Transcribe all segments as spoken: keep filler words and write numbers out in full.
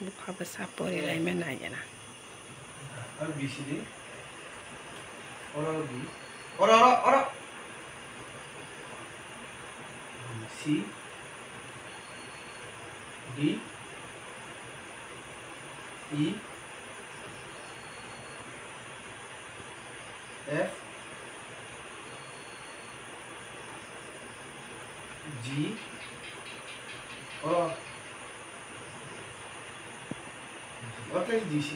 Bupha bwsa pori laima nai gana. Oro B C D. Oro B. Oro, oro, oro. C. D. E. F. G. Oro. Oro tei G C.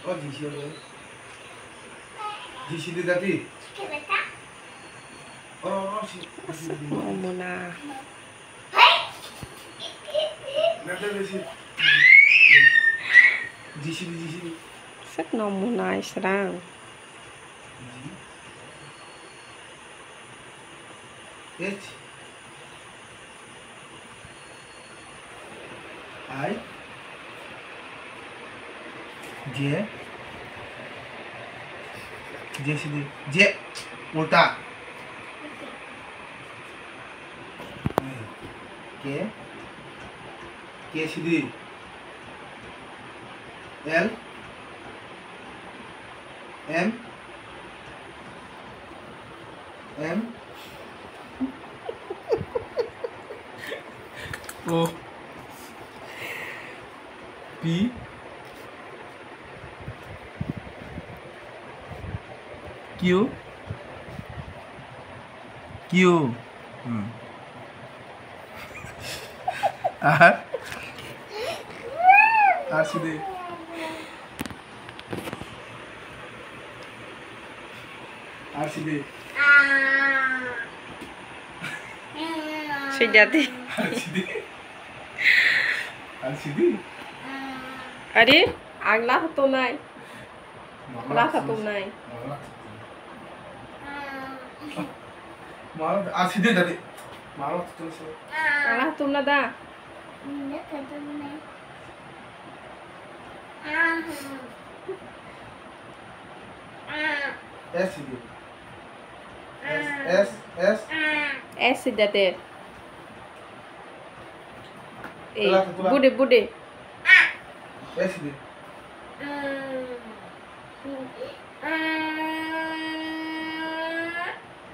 O G C oro. G C D dati. Oro, oro si. Mona. G C D, G C D. Sik no mona israng. H I J J C D J ulta. K K C D L M M O P Q Q. Hmm. Aha. Aside. Aside. Sejati. Aside. Aside. Ari, agla hoto nai. Rasa tumnai. Mara aside dadi. Mara tumse. Rasa tumna da. Aside. S S S. Aside dadi. Eh, bude bude. Aside.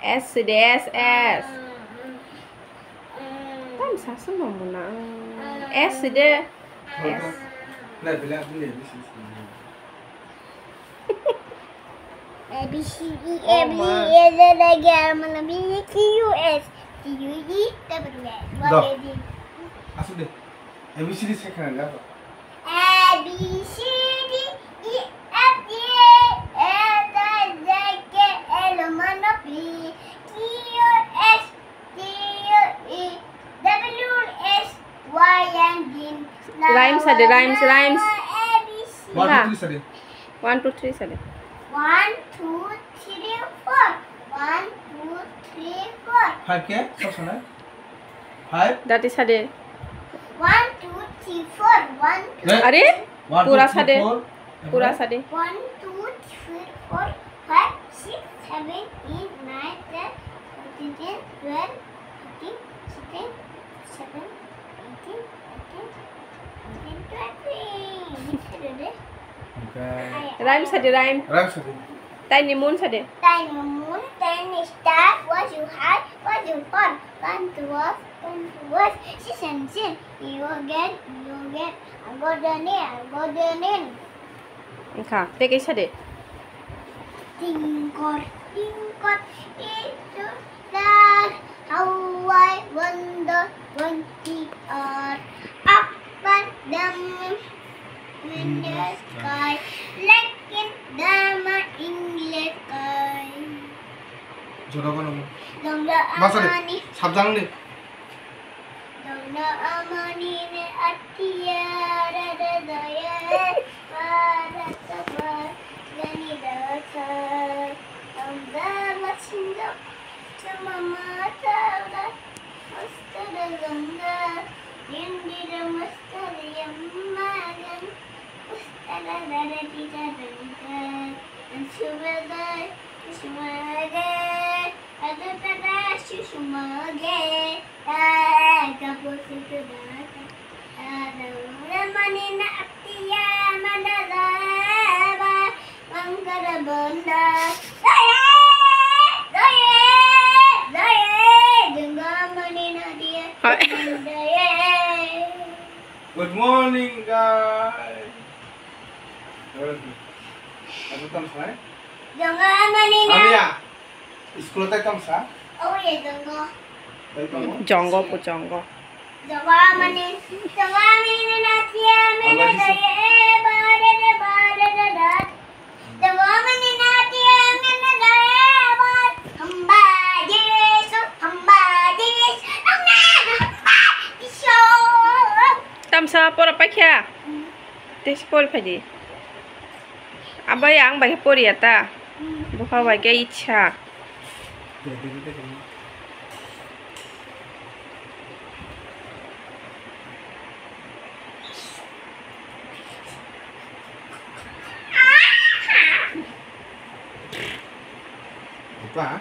S de, S, S. Tam sasa no muna. S de. S. A B C D E F G H I J K L M N O P Q R S T U V W X Y Z. Asuk de. A B C D sekhna da. A B C D E F G H I J K L M N O P Q R S T U V W X Y Z. Rhymes ada, rhymes, rhymes. A B C. One, two, three, sadi. One, two, three, sadi. One, two, three, four. One, two, three, four. Five ke? Sok sana. Five. Dati sade. One, two, three, four. One, two. Eh? Are? One, two, three, four. Pura sade. Pura sade. One, two, three, four, five, six, seven, eight, nine, ten, eleven, twelve, thirteen, sixteen, seventeen, eighteen, nineteen, twenty. Rhyme sade, rhyme. Rhyme sade. Tiny moon sade. Tiny moon, tiny star, what you hide, what you want, come to us, come to us, see and see, you again, you again, I got the name, I got the name. Wngkha, tei kaisa de. Tingkor, tingkor, itu. Star, how I wonder when the earth up and down in the sky, like in the English sky. Jodoh kono mo. Dongla Masa de, amani. Sabjang de. Dongla amani ne atiya rada daya para taba gani dasa. Dongla masinda. Chuma matala, mastara ganga, dindira mastara yammagan, mastara daradira danga, ansubadai, ansumage, agatara susumage, ta kapusu kudata, ta daura mani. Good morning, guys. Ano tamo sa? Jongo amani na. Amiya. School tai tamo sa? Oh, ye jongo. Tai tamo? Jongo po jongo. Jongo amani, jongo amani na tiya me na da ye ba da da ba da da da. Tamsa pora paikha. Tesi pori phaidi. Abai ang bai pori ata. Bupha bai ke icha. Apa?